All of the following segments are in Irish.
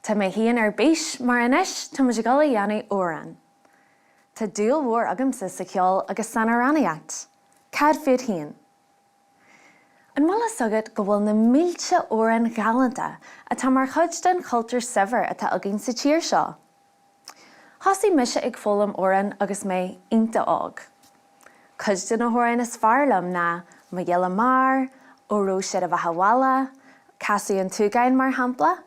Tá mé féin ar bís mar anois tá muid ag dul a dhéanamh amhrán. Tá dúil mhór agamsa sa cheol agus san amhránaíocht. Cad fút féin? An bhfuil fhios agat go bhfuil na mílte amhrán ghalánta atá mar chuid den chultúr saibhir atá againn sa tír seo? Thosaigh mise ag foghlaim amhrán agus mé iontach óg. Cuid de na hamhráin is fearr liom ná Mo Ghile Mear, Ó Raibh Siad i bhFaiche Bhaile, Casadh an tSúgáin mar shampla.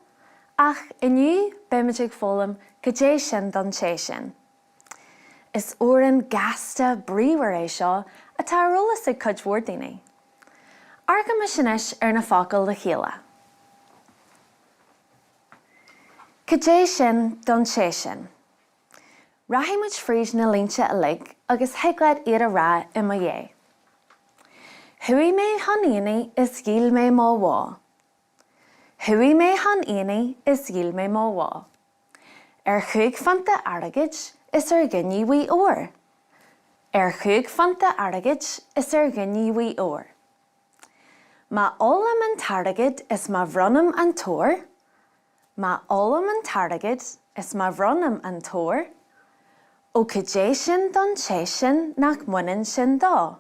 Ach inniu beimid ag foghlaim Goidé Sin don Té Sin. Is amhrán gasta, bríomhar é seo atá ar eolas ag cuid mhór daoine. Amharcaimis anois ar na focail le chéile. Cad é sin don té sin? Rachaidh muid fríd na línte uilig agus thig leat iad a rá i mo dhiaidh. Chuaigh mé chun aonaigh is dhíol mé mo bhó. Chuaigh mé chun aonaigh is dhíol mé mo bhó. Ar chúig phunta airgid is ar ghiní bhuí óir. Ar chúig phunta airgid is ar ghiní bhuí óir. Má ólaim an t-airgead is má bhronnaim an t-ór, Má ólaim an t-airgead is má bhronnaim an t-ór, Ó cad é sin don té sin nach mbaineann sin dó?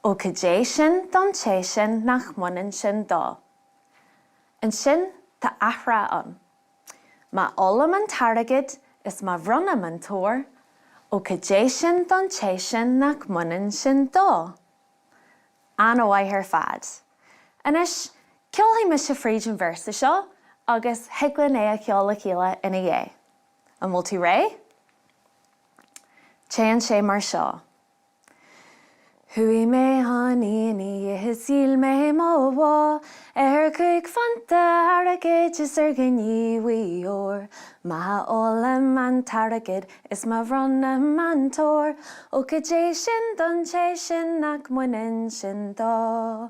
Ó cad é sin don té sin nach mbaineann sin dó? Ansin tá athrá ann. Má ólaim an t-airgead is má bhronnaim an t-ór, ó cad é sin don té sin nach mbaineann sin dó? An-mhaith ar fad. Anois, ceolfaidh mise fríd an véarsa seo agus thig linn é a cheol le chéile ina dhiaidh. An bhfuil tú réidh? Téann sé mar seo. Chuaigh mé chun aonaigh is dhíol mé mo bhó ar chúig phunta airgid is ar ghiní bhuí óir. Má ólaim an t-airgead is má bhronnaim an t-ór, ó cad é sin don té sin nach mbaineann sin dó.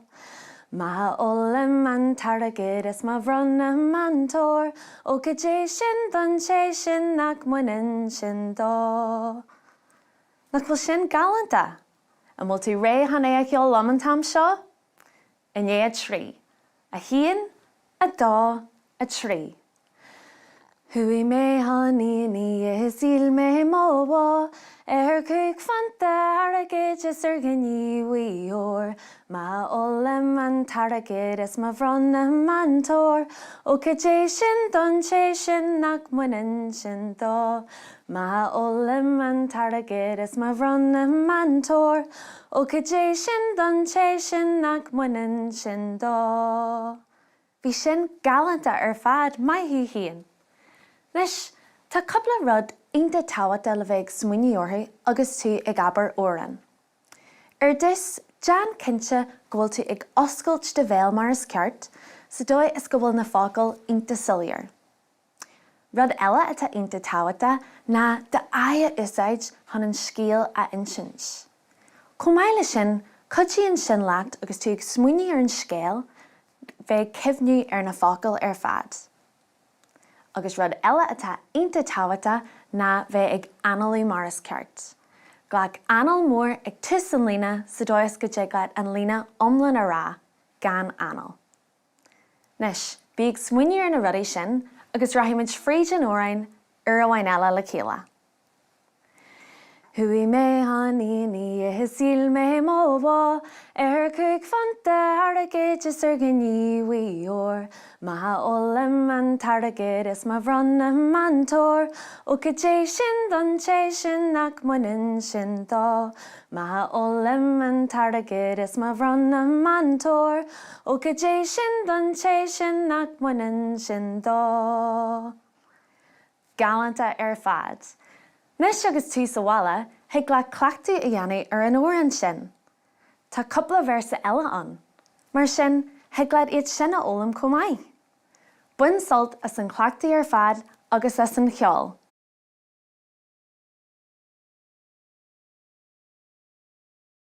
Má ólaim an t-airgead is má bhronnaim an t-ór, ó cad é sin don té sin nach mbaineann sin dó. Nach bhfuil sin galánta? An bhfuil tú réidh chun é a cheol liom an t-am seo? I ndiaidh a 3. 1, 2, 3. Chuaigh mé chun aonaigh is dhíol mé mo bhó ar chúig phunta airgid is ar ghiní bhuí óir. Má ólaim an t-airgead is má bhronnaim an t-ór, ó cad é sin don té sin nach mbaineann sin dó? Má ólaim an t-airgead is má bhronnaim an t-ór, ó cad é sin don té sin nach mbaineann sin dó? Bhí sin galánta ar fad, maith thú féin! Anois, tá cúpla rud iontach tábhachtach le bheith ag smaoineamh orthu agus tú ag abair amhrán. Ar dtús, déan cinnte go bhfuil tú ag oscailt do bhéil mar is ceart, sa dóigh is go bhfuil na focail iontach soiléir. Rud eile atá iontach tábhachtach ná d'aghaidh a úsáid chun an scéal a insint. Chomh maith leis sin, cuidíonn sin leat agus tú ag smaoineamh ar an scéal bheith ag cuimhniú ar na focail ar fad. Agus rud eile atá iontach tábhachtach ná bheith ag análú mar is ceart. Glac anáil mhór ag tús an líne sa dóigh is go dtig leat an líne iomlán a rá gan anáil. Anois, bí ag smaoineamh ar na rudaí sin agus rachaidh muid fríd an amhrán uair amháin eile le chéile. Chuaigh mé chun aonaigh is dhíol mé mo bhó ar chúig phunta airgid is ar ghiní bhuí óir. Má ólaim an t-airgead is má bhronnaim an t-ór, ó cad é sin don té sin nach mbaineann sin dó? Má ólaim an t-airgead is má bhronnaim an t-ór, ó cad é sin don té sin nach mbaineann sin dó? Galánta ar fad. Anois agus tú sa bhaile, thig leat cleachtadh a dhéanamh ar an amhrán sin. Tá cúpla véarsa eile ann. Mar sin, thig leat iad sin a fhoghlaim chomh maith. Bain sult as an chleachtadh ar fad agus as an cheol!